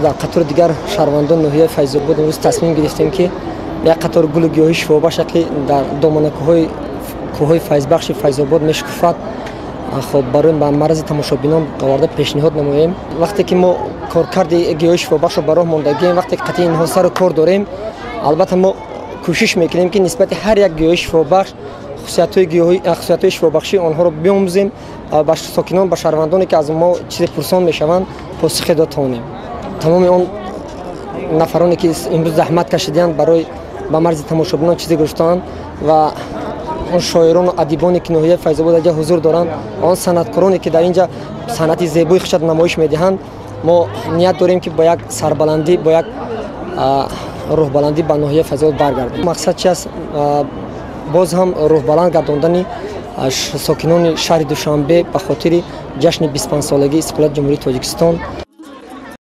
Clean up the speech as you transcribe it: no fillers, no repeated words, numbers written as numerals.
Дар қатори дигар шаҳрвандони ноҳияи Файзобод имрӯз тасмим гирифтем, ки як қатор гулу гиёҳи шифобахше, ки дар доманакӯҳҳои кӯҳҳои файзбахши Файзобод мешукуфад, хоб барои ба марзи тамошобинон оварда пешниҳод намоем. Вақте ки мо коркарди гиёҳи шифобахшро ба роҳ мондагием, вақте ки қатъи инҳо сару кор дорем, албатта мо кӯшиш мекунем, ки нисбати ҳар як гиёҳи шифобахш хусусиятҳои шифобахшии онҳоро биомӯзем ва ба сокинон, ба шаҳрвандоне, ки аз мо чизе пурсон мешаванд, посухе дод тавонем. Тамоми он нафароне, ки имрӯз заҳмат кашидаанд, барои ба марзи тамошобинон чизе гузоштаанд, ва он шоирону адибоне, ки ноҳияи Файзобод инҷа ҳузур доранд, он санъаткороне, ки дар инҷа санъати зебои худшон намоиш медиҳанд, мо ният дорем, ки бо як сарбаландӣ, бо як рӯҳбаландӣ ба ноҳияи Файзобод баргардем. Мақсад чи аст? Боз ҳам рӯҳбаланд гардондани сокинони шаҳри Душанбе ба хотири ҷашни 25-солагии истиқлолияти Ҷумҳурии Тоҷикистон.